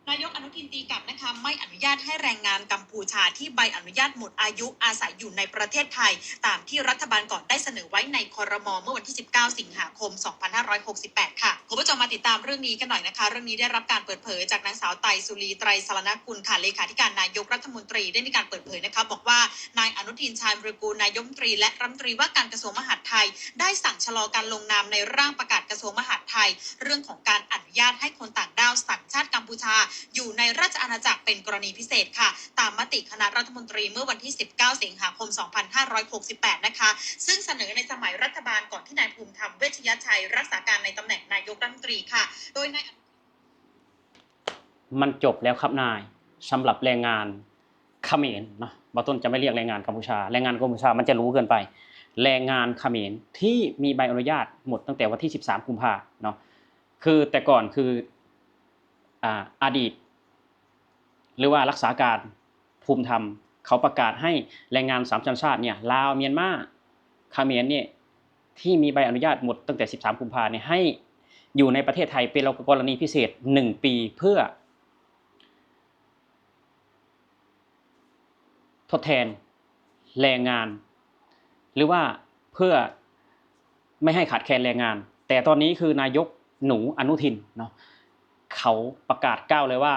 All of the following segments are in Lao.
ນາຍົກອະນຸທິນຕີກັບ นะคะ ไม่อนุญาตให้แรงงานกัมพูชาที่ใบอนุญาตหมดอายุอาศัยอยู่ในประเทศไทย ตามที่รัฐบาลก่อนได้เสนอไว้ใน ครม. เมื่อวันที่ สิบเก้า สิงหาคม สองพันห้าร้อยหกสิบแปด ค่ะ คุณผู้ชมมาติดตามเรื่องนี้กันหน่อยนะคะ เรื่องนี้ได้รับการเปิดเผยจากนางสาวไตรสุรี ไตรสรณกุลค่ะ เลขาธิการนายกรัฐมนตรี ได้มีการเปิดเผยนะคะ บอกว่านายอนุทิน ชาญวีรกูล นายกรัฐมนตรี และรัฐมนตรีว่าการกระทรวงมหาดไทย ได้สั่งชะลอการลงนามในร่างประกาศกระทรวงมหาดไทย เรื่องของการอนุญาตให้คนต่างด้าวสัญชาติกัมพูชาอยู่ในราชอาณาจักรเป็นกรณีพิเศษค่ะ ตามมติคณะรัฐมนตรีเมื่อวันที่ สิบเก้า สิงหาคม สองพันห้าร้อยหกสิบแปด นะคะ ซึ่งเสนอในสมัยรัฐบาลก่อนที่นายภูมิธรรม เวชยชัย รักษาการในตำแหน่งนายกรัฐมนตรีค่ะ โดยนาย มันจบแล้วครับนาย สำหรับแรงงานเขมรเนาะ บ่าวต้นจะไม่เรียกแรงงานกัมพูชา แรงงานกัมพูชามันจะหรูเกินไป แรงงานเขมรที่มีใบอนุญาตหมดตั้งแต่วันที่ สิบสาม กุมภาเนาะ คือแต่ก่อนคือ อ่า อดีต หรือว่ารักษาการภูมิธรรม เขาประกาศให้แรงงานสามสัญชาติเนี่ย ลาว เมียนมา เขมรเนี่ย ที่มีใบอนุญาตหมดตั้งแต่ สิบสาม กุมภาเนี่ย ให้อยู่ในประเทศไทยเป็นกรณีพิเศษ หนึ่ง ปี เพื่อ ทดแทนแรงงาน หรือว่าเพื่อไม่ให้ขาดแคลนแรงงาน แต่ตอนนี้คือนายกหนูอนุทินเนาะ เขาประกาศกล้าวเลยว่า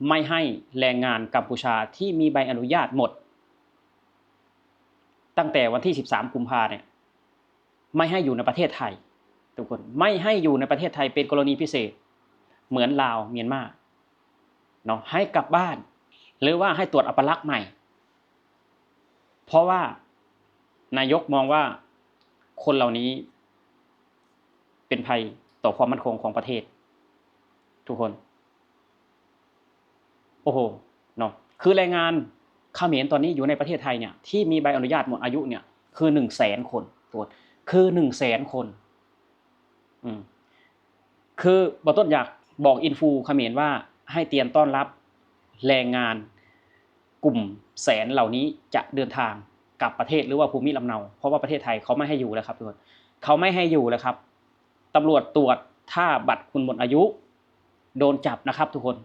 ไม่ให้แรงงานกัมพูชาที่มีใบอนุญาตหมด ตั้งแต่วันที่ สิบสาม กุมภาเนี่ย ไม่ให้อยู่ในประเทศไทย ทุกคน ไม่ให้อยู่ในประเทศไทยเป็นกรณีพิเศษ เหมือนลาว เมียนมา เนาะ ให้กลับบ้าน หรือว่าให้ตรวจอัปลักษณ์ใหม่ เพราะว่านายกมองว่าคนเหล่านี้เป็นภัยต่อความมั่นคงของประเทศ ทุกคน โอ้โห เนาะ คือแรงงานเขมรตอนนี้อยู่ในประเทศไทยเนี่ย ที่มีใบอนุญาตหมดอายุเนี่ย คือ หนึ่งแสน คน ทุกคน คือ หนึ่งแสน คน อืม คือบ่าวต้นอยากบอกอินฟูเขมรว่าให้เตรียมต้อนรับแรงงานกลุ่มแสนเหล่านี้จะเดินทางกลับประเทศหรือว่าภูมิลำเนา เพราะว่าประเทศไทยเขาไม่ให้อยู่แล้วครับทุกคน เขาไม่ให้อยู่แล้วครับ ตำรวจตรวจถ้าบัตรคุณหมดอายุ โดนจับนะครับทุกคน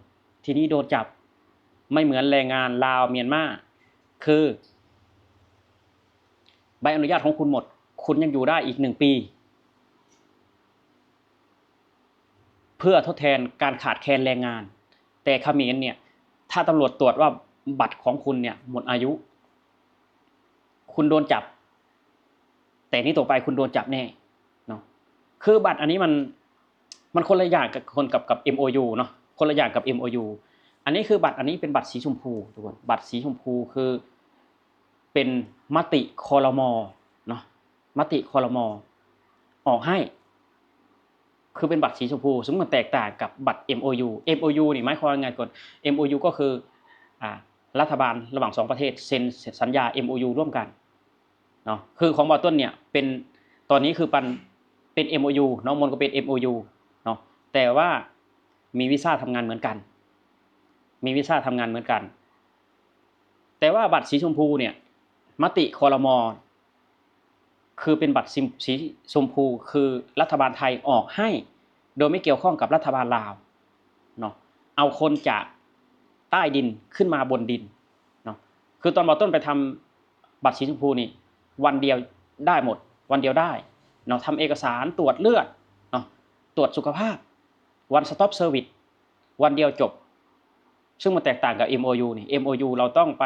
ทีนี้โดนจับ ไม่เหมือนแรงงานลาว เมียนมา คือใบอนุญาตของคุณหมด คุณยังอยู่ได้อีกหนึ่งปี เพื่อทดแทนการขาดแคลนแรงงาน แต่เขมรเนี่ย ถ้าตำรวจตรวจว่าบัตรของคุณเนี่ยหมดอายุ คุณโดนจับ แต่นี้ต่อไปคุณโดนจับแน่เนาะ คือบัตรอันนี้มัน มันคนละอย่างกับคนกับ กับ เอ็มโอยู เนาะ คนละอย่างกับ เอ็มโอยู อันนี้คือบัตร อันนี้เป็นบัตรสีชมพูทุกคน บัตรสีชมพูคือเป็นมติ ครม. เนาะ มติ ครม. ออกให้ คือเป็นบัตรสีชมพู ซึ่งมันแตกต่างกับบัตร เอ็มโอยู เอ็มโอยู นี่หมายความว่าไงก่อน เอ็มโอยู ก็คือ อ่า รัฐบาลระหว่างสองประเทศเซ็นสัญญา เอ็มโอยู ร่วมกันเนาะ คือของบ่าวต้นเนี่ยเป็น ตอนนี้คือปัน เป็น เอ็มโอยู เนาะ มนก็เป็น เอ็มโอยู เนาะ แต่ว่ามีวีซ่าทำงานเหมือนกัน มีวีซ่าทำงานเหมือนกัน แต่ว่าบัตรสีชมพูเนี่ย มติ ครม. คือเป็นบัตรสี สีชมพู คือรัฐบาลไทยออกให้ โดยไม่เกี่ยวข้องกับรัฐบาลลาวเนาะ เอาคนจากใต้ดินขึ้นมาบนดินเนาะ คือตอนบ่าวต้นไปทำบัตรสีชมพูนี่ วันเดียวได้หมด วันเดียวได้เนาะ ทำเอกสาร ตรวจเลือดเนาะ ตรวจสุขภาพ One Stop Service วันเดียวจบ ซึ่งมันแตกต่างกับ เอ็มโอยู นี่ เอ็มโอยู เราต้องไป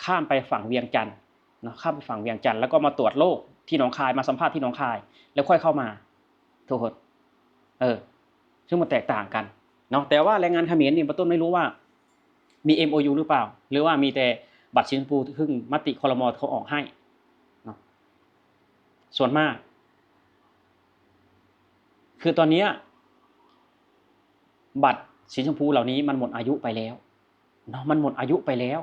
ข้ามไปฝั่งเวียงจันทน์เนาะ ข้ามไปฝั่งเวียงจันทน์ แล้วก็มาตรวจโรคที่หนองคาย มาสัมภาษณ์ที่หนองคาย แล้วค่อยเข้ามา ทุกคน เออ ซึ่งมันแตกต่างกันเนาะ แต่ว่าแรงงานเขมรนี่ บ่าวต้นไม่รู้ว่ามี เอ็มโอยู หรือเปล่า หรือว่ามีแต่บัตรสีชมพู ซึ่งมติ ครม. เขาออกให้เนาะ ส่วนมาก คือตอนเนี้ย บัตรสีชมพูเหล่านี้มันหมดอายุไปแล้วเนาะ มันหมดอายุไปแล้ว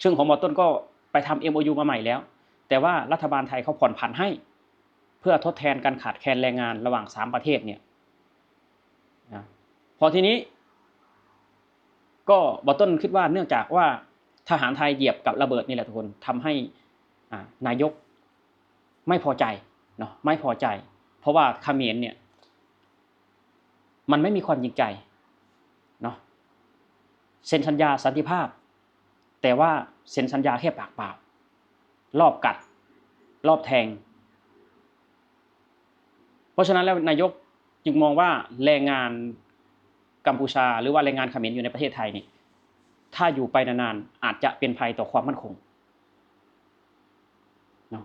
ซึ่งของบ่าวต้นก็ไปทำ เอ็มโอยู มาใหม่แล้ว แต่ว่ารัฐบาลไทยเขาผ่อนผันให้ เพื่อทดแทนการขาดแคลนแรงงานระหว่างสามประเทศเนี่ยนะ พอทีนี้ ก็บ่าวต้นคิดว่าเนื่องจากว่าทหารไทยเหยียบกับระเบิดนี่แหละทุกคน ทำให้ อ่า นายกไม่พอใจเนาะ ไม่พอใจ เพราะว่าเขมรเนี่ย มันไม่มีความจริงใจเนาะ ເຊັນສັນຍາສັນຕິພາບ ແຕ່ວ່າເຊັນສັນຍາແຄ່ປາກເປົ່າ ລອບກັດ ລອບແທງ. ເພາະສະນັ້ນແລ້ວ ນາຍົກຈຶ່ງມອງວ່າແຮງງານກຳປູຊາ ຫຼືວ່າແຮງງານຂະເໝນຢູ່ໃນປະເທດໄທນີ້ ຖ້າຢູ່ໄປນານໆ ອາດຈະເປັນໄພຕໍ່ຄວາມໝັ້ນຄົງເນາະ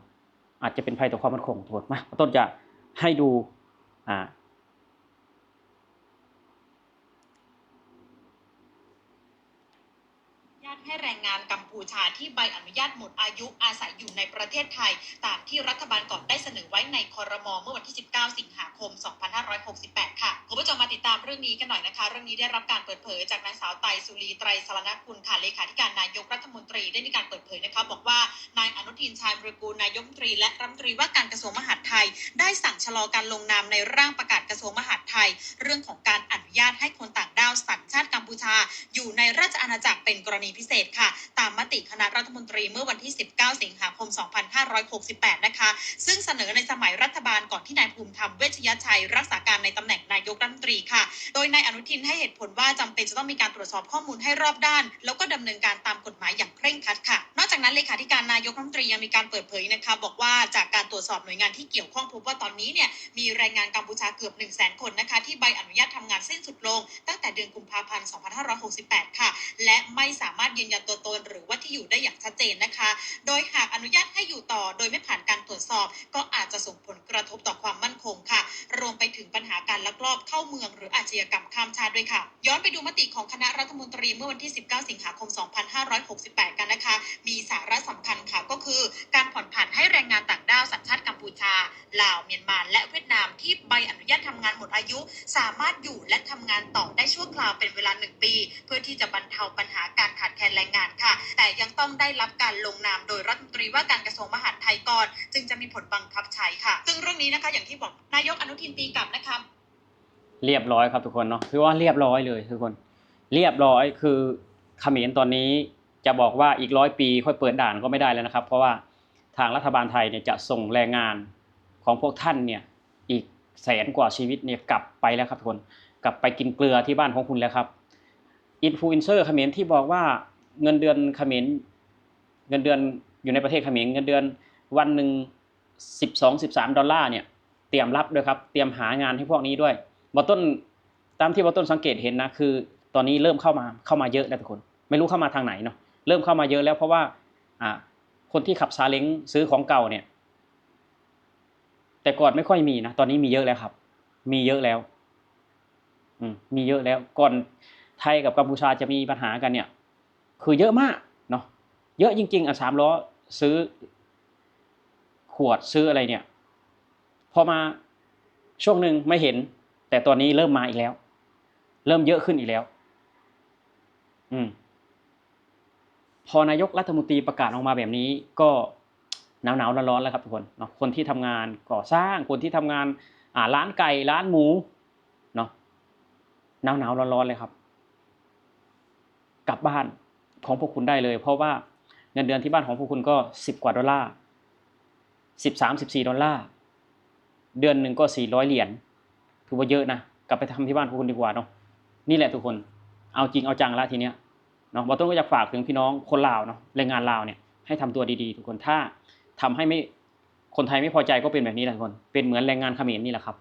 ອາດຈະເປັນໄພຕໍ່ຄວາມໝັ້ນຄົງ. ໂທດ ມາ ຕົ້ນຈະໃຫ້ດູ ອ່າ ອະນຸຍາດໃຫ້ແຮງງານກຳປູຊາທີ່ໃບອະນຸຍາດໝົດອາຍຸອາໄສຢູ່ໃນປະເທດໄທ ຕາມທີ່ລັດຖະບານກ່ອນໄດ້ສະເໜີໄວ້ໃນ ຄ.ຣ.ມ. ເມື່ອວັນທີສິບເກົ້າ ສິງຫາຄົມ ສອງພັນຫ້າຮ້ອຍຫົກສິບແປດ ຄ່ະ. ຄຸນຜູ້ຊົມມາຕິດຕາມເລື່ອງນີ້ກັນໜ້ອຍນະຄະ. ເລື່ອງນີ້ໄດ້ຮັບການເປີດເຜີຍຈາກນາງສາວ ໄຕສຸລີ ໄຕສະລະນະກຸນ ຄ່ະ ເລຂາທິການນາຍົກລັດຖະມົນຕີ ໄດ້ມີການເປີດເຜີຍນະຄະ ບອກວ່າ ນາຍອະນຸທິນ ຊາຍມະຕະກູນ ນາຍົກລັດຖະມົນຕີ ແລະ ລັດຖະມົນຕີວ່າການກະຊວງມະຫາດໄທ ໄດ້ສັ່ງຊະລໍການລົງນາມໃນຮ່າງປະກາດກະຊວງມະຫາດໄທ ເລື່ອງຂອງການອະນຸຍາດໃຫ້ຄົນຕ່າງດ້າວສັນຊາດກຳປູຊາຢູ່ໃນລາຊະອານາຈັກເປັນກໍລະນີພິເສດ ຄ່ະ ຕາມມະຕິຄະນະລັດຖະມົນຕີເມື່ອວັນທີສິບເກົ້າ ສິງຫາຄົມ ສອງພັນຫ້າຮ້ອຍຫົກສິບແປດ ນະຄະ ຊຶ່ງສະເໜີໃນສະໄໝລັດຖະບານກ່ອນທີ່ນາຍພູມທຳ ເວດຊະຍະໄຊ ລັກສາການໃນຕຳແໜ່ງນາຍົກລັດຖະມົນຕີ ຄ່ະ. ໂດຍນາຍອະນຸທິນໃຫ້ເຫດຜົນວ່າ ຈຳເປັນຈະຕ້ອງມີການຕວດສອບຂໍ້ມູນໃຫ້ຮອບດ້ານ ແລ້ວກໍດຳເນີນການຕາມກົດໝາຍຢ່າງເຄັ່ງຄັດ ຄ່ະ. ນອກຈາກນັ້ນ ເລຂາທິການນາຍົກລັດຖະມົນຕີຍັງມີການເປີດເຜີຍນະຄະ ບອກວ່າຈາກການຕວດສອບໜ່ວຍງານທີ່ກ່ຽວຂ້ອງ ພົບວ່າຕອນນີ້ເນ່ຍ ມີແຮງງານກຳປູຊາເກືອບໜຶ່ງແສນຄົນນະຄະ ທີ່ໃບອະນຸຍາດທຳງານສິ້ນສຸດລົງຕັ້ງແຕ່ເດືອນກຸມພາພັນ ສອງພັນຫ້າຮ້ອຍຫົກສິບແປດ ຄ່ະ ແລະ ໄມ່ສາມາດຢືນຢັນຕົວຕົນ ຫຼືວ່າທີ່ຢູ່ໄດ້ຢ່າງຊັດເຈນນະຄະ. ໂດຍຫາກອະນຸຍາດໃຫ້ຢູ່ຕໍ່ໂດຍໄມ່ຜ່ານການຕວດສອບ ກໍອາດຈະສົ່ງຜົນກະທົບຕໍ່ຄວາມໝັ້ນຄົງ ຄ່ະ ລວມໄປເຖິງບັນຫາການລັກລອບເຂົ້າເມືອງ ຫຼືອາຊະຍາກຳຂ້າມຊາດດ້ວຍ ຄ່ະ. ຍ້ອນໄປດູມະຕິຂອງຄະນະລັດຖະມົນຕີເມື່ອວັນທີສິບເກົ້າ ສິງຫາຄົມ ສອງພັນຫ້າຮ້ອຍຫົກສິບແປດ ກັນນະຄະ ມີສາລະສຳຄັນ ຄ່ະ ກໍຄືການຜ່ອນຜັນໃຫ້ແຮງງານຕ່າງດ້າວສັນຊາດກຳປູຊາ, ລາວ, ມຽນມາ ແລະ ຫວຽດນາມ ທີ່ໃບອະນຸຍາດທຳງານໝົດອາຍຸ ສາມາດຢູ່ ແລະ ທຳງານຕໍ່ໄດ້ຊົ່ວຄາວເປັນເວລາໜຶ່ງປີ ເພື່ອທີ່ຈະບັນເທົາບັນຫາການຂາດແຄນແຮງງານ ຄ່ະ ແຕ່ຍັງຕ້ອງໄດ້ຮັບການລົງນາມໂດຍລັດຖະມົນຕີວ່າການກະຊວງມະຫາດໄທກ່ອນ ຈຶ່ງຈະມີຜົນບັງຄັບໃຊ້ ຄ່ະ. ຊຶ່ງເລື່ອງນີ້ນະຄະ ຢ່າງທີ່ບອກ ນາຍົກອະນຸທິນຕີກັບນະຄະ. ຮຽບຮ້ອຍຄັບທຸກຄົນເນາະ ຖືວ່າຮຽບຮ້ອຍເລີຍທຸກຄົນ ຮຽບຮ້ອຍ. ຄືຂະເໝນຕອນນີ້ຈະບອກວ່າອີກຮ້ອຍປີຄ່ອຍເປີດດ່ານກໍໄມ່ໄດ້ແລ້ວນະຄັບ ເພາະວ່າທາງລັດຖະບານໄທເນ່ຍຈະສົ່ງແຮງງານຂອງພວກທ່ານເນ່ຍ ອີກແສນກວ່າຊີວິດເນ່ຍກັບໄປແລ້ວຄັບທຸກຄົນ ກັບໄປກິນເກືອທີ່ບ້ານຂອງຄຸນແລ້ວຄັບ. ອິນຟລູເອັນເຊີຂະເໝນທີ່ບອກວ່າເງິນເດືອນຂະເໝນ ເງິນເດືອນຢູ່ໃນປະເທດຂະເໝນ ເງິນເດືອນວັນໜຶ່ງ ສິບສອງ ສິບສາມ ດອນລາເນ່ຍ ຕຽມຮັບເດີຄັບ ຕຽມຫາງານໃຫ້ພວກນີ້ດ້ວຍ. ບ່າວຕົ້ນ ຕາມທີ່ບ່າວຕົ້ນສັງເກດເຫັນນະ ຄືຕອນນີ້ເລີ່ມເຂົ້າມາ ເຂົ້າມາເຍອະແລ້ວທຸກຄົນ ໄມ່ຮູ້ເຂົ້າມາທາງໃນເນາະ ເລີ່ມເຂົ້າມາເຍອະແລ້ວ ເພາະວ່າ ອ່າ ຄົນທີ່ຂັບຊາເລັງຊື້ຂອງເກົ່າເນ່ຍ ແຕ່ກ່ອນໄມ່ຄ່ອຍມີນະ ຕອນນີ້ມີເຍອະແລ້ວຄັບ ມີເຍອະແລ້ວ ອືມ ມີເຍອະແລ້ວ. ກ່ອນໄທກັບກຳປູຊາຈະມີບັນຫາກັນເນ່ຍ ຄືເຍອະມາກເນາະ ເຍອະຈິງໆ ອັນສາມລໍ້ຊື້ຂວດຊື້ອະໄລເນ່ຍ ພໍມາຊ່ວງໜຶ່ງໄມ່ເຫັນ ແຕ່ຕອນນີ້ເລີ່ມມາອີກແລ້ວ ເລີ່ມເຍອະຂຶ້ນອີກແລ້ວ ອືມ ພໍນາຍົກລັດຖະມົນຕີປະກາດອອກມາແບບນີ້ ກໍໜາວໆ ຮ້ອນໆ ແລ້ວຄັບທຸກຄົນເນາະ ຄົນທີ່ທຳງານກໍ່ສ້າງ ຄົນທີ່ທຳງານ ອ່າ ຮ້ານໄກ່ ຮ້ານໝູເນາະ ໜາວໆ ຮ້ອນໆ ເລີຍຄັບ. ກັບບ້ານຂອງພວກຄຸນໄດ້ເລີຍ ເພາະວ່າເງິນເດືອນທີ່ບ້ານຂອງພວກຄຸນກໍສິບກວ່າດອນລາ ສິບສາມ ສິບສີ່ ດອນລາ ເດືອນໜຶ່ງກໍສີ່ຮ້ອຍຫຼຽນ ຖືວ່າເຍອະນະ ກັບໄປທຳທີ່ບ້ານຂອງຄຸນດີກວ່າເນາະ. ນີ້ແຫຼະທຸກຄົນ ເອົາຈິງເອົາຈັງລະທີເນີ້ຍເນາະ. ບ່າວຕົ້ນກໍຢາກຝາກເຖິງພີ່ນ້ອງຄົນລາວເນາະ ແຮງງານລາວເນ່ຍ ໃຫ້ທຳຕົວດີໆ ທຸກຄົນ. ຖ້າທຳໃຫ້ໄມ່ ຄົນໄທໄມ່ພໍໃຈກໍເປັນແບບນີ້ແຫຼະທຸກຄົນ ເປັນເໝືອນແຮງງານຂະເໝນນີ້ແຫຼະຄັບ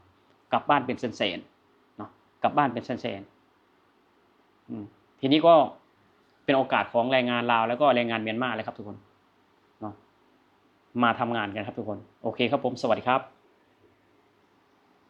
ກັບບ້ານເປັນແສນໆ ເນາະ ກັບບ້ານເປັນແສນໆ. ອືມ ທີນີ້ກໍເປັນໂອກາດຂອງແຮງງານລາວ ແລ້ວກໍແຮງງານມຽນມາເລີຍຄັບທຸກຄົນເນາະ ມາທຳງານກັນຄັບທຸກຄົນ. ໂອເຄຄັບຜົມ ສະຫວັດດີຄັບ.